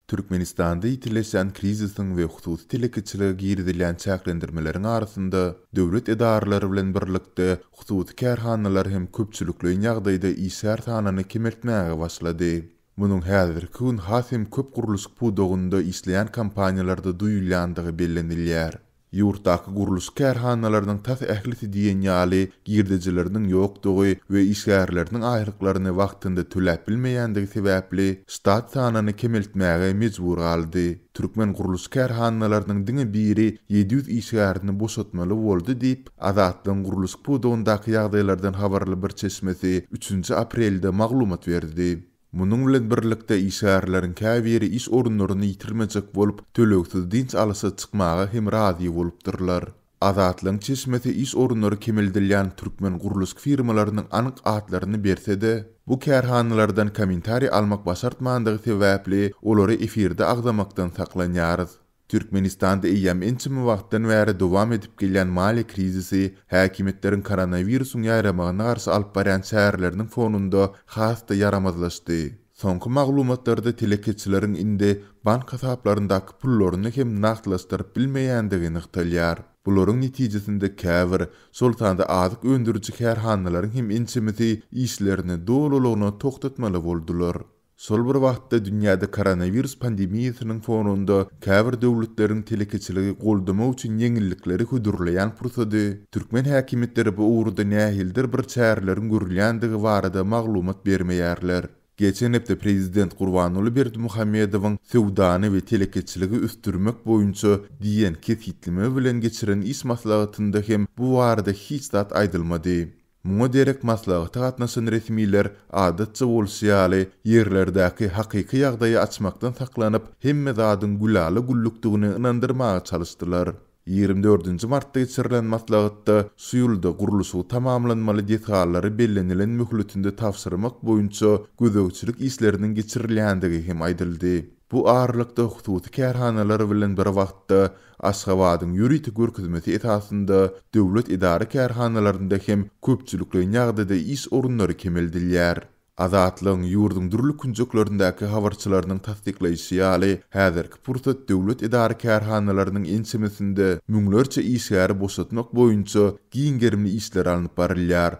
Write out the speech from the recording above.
Türkmenistanda ýitileşýän krizisiň we hususy telekeçilige girizilýän çäklendirmeleriň arasynda, döwlet edaralary bilen birlikde, hususy kärhanalar hem köpçülikleýin ýagdaýda işgär sanyny kemeltmäge başlady. Munuň häzirki gün has hem köp gurluşyk pudagynda işleýän kompaniýalarda duýulýandygy bellenilýär. Ýurtdaky gurluşyk kärhanalarynyň tas ählisi diýen ýaly girdejileriniň ýokdugy we işgärleriniň aýlyklaryny wagtynda töläp bilmeýändigi sebäpli ştat sanyny kemeltmäge mejbur galdy. Türkmen gurluşyk kärhanalarynyň diňe biri 700 işgärini boşatmaly boldy diýip, Azatlygyň gurluşyk pudagyndaky ýagdaýlardan habarly bir çeşmesi üçünji aprelde maglumat berdi. Munuň bilen birlikde, işgärleriň käbiri iş orunlaryny ýitirmejek bolup, tölegsiz dynç alyşa çykmaga hem razy bolupdyrlar. Azatlygyň çeşmesi iş orunlary kemeldilýän türkmen gurluşyk firmalarynyň anyk atlaryny berse-de, bu kärhanalardan kommentariý almak başartmandygy sebäpli, olary efirde agzamakdan saklanýarys. Türkmenistanda eýýäm ençeme wagtdan bäri dowam edip gelýän maliýe krizisi häkimiýetleriň koronawirusyň ýaýramagyna garşy alyp barýan çäreleriniň fonunda has-da ýaramazlaşdy. Soňky maglumatlarda telekeçileriň indi bank hasaplaryndaky pullaryny hem nagtlaşdyryp bilmeýändigi nygtalýar. Bularyň netijesinde käbir, şol sanda azyk öndüriji kärhanalaryň hem ençemesi işlerini dolulygyna togtatmaly boldular. Şol bir wagtda, dünýäde koronawirus pandemiýasynyň fonunda käbir döwletleriň telekeçiligi goldamak üçin ýeňillikleri hödürleýän pursady, türkmen häkimiýetleri bu ugurda nähilidir bir çäreleriň görülýändigi barada maglumat bermeýärler. Geçen hepde prezident Gurbanguly Berdimuhamedowyň söwdany we telekeçiligi ösdürmek boýunça diýen kesgitleme bilen geçiren iş maslahatynda hem bu barada hiç zat aýdylmady. Muňa derek maslahata gatnaşan resmiler, adatça bolşy ýaly, ýerlerdäki hakyky ýagdaýy açmakdan saklanyp, hemme zadyň gülala-güllükdigini ynandyrmaga çalyşdylar. Ýigrimi dördünji martda geçirilen maslahatda şu ýylda gurluşygy tamamlanmaly desgalary bellenilen möhletinde tabşyrmak boýunça gözegçilik işleriniň geçirilýändigi hem aýdyldy. Bu aralykda hususy kärhanalar bilen bir wagtda Aşgabadyň ýörite görkezmesi esasynda döwlet edara-kärhanalarynda hem köpçülikleýin ýagdaýda iş orunlary kemeldilýär. Azatlygyň ýurduň dürli künjeklerindäki habarçylarynyň tassyklaýşy ýaly, häzirki pursat döwlet edara-kärhanalarynyň ençemesinde müňlerçe işgäri boşatmak boýunça giň gerimli işler alnyp barylýar.